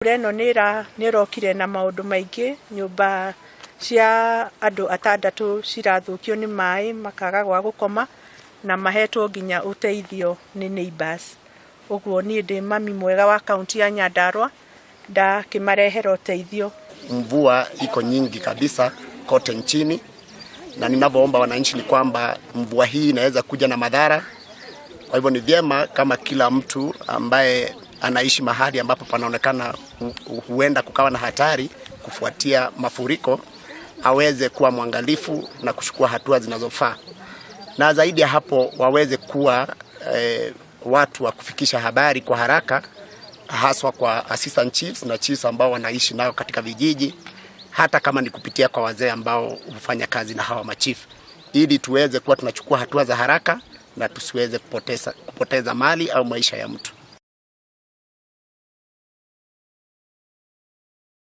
Mbura ĩno nĩ ĩrokire na maũndũ maingĩ. Nyũmba cia andũ atandatũ cirathũkio nĩ maĩ, makaga gwa gũkoma, na mahetwo nginya ũteithio nĩ neighbors. Ũguo niĩ ndĩ mami mwega wa kaunti ya Nyandarua, ndakĩmarehera ũteithio. Mvua iko nyingi kabisa kote nchini, na ninavyoomba wananchi ni kwamba mvua hii inaweza kuja na madhara. Kwa hivyo ni vyema kama kila mtu ambaye anaishi mahali ambapo panaonekana huenda kukawa na hatari kufuatia mafuriko aweze kuwa mwangalifu na kuchukua hatua zinazofaa, na zaidi ya hapo waweze kuwa watu wa kufikisha habari kwa haraka, haswa kwa assistant chiefs na chiefs ambao wanaishi nao katika vijiji, hata kama ni kupitia kwa wazee ambao hufanya kazi na hawa machifu, ili tuweze kuwa tunachukua hatua za haraka na tusiweze kupoteza mali au maisha ya mtu.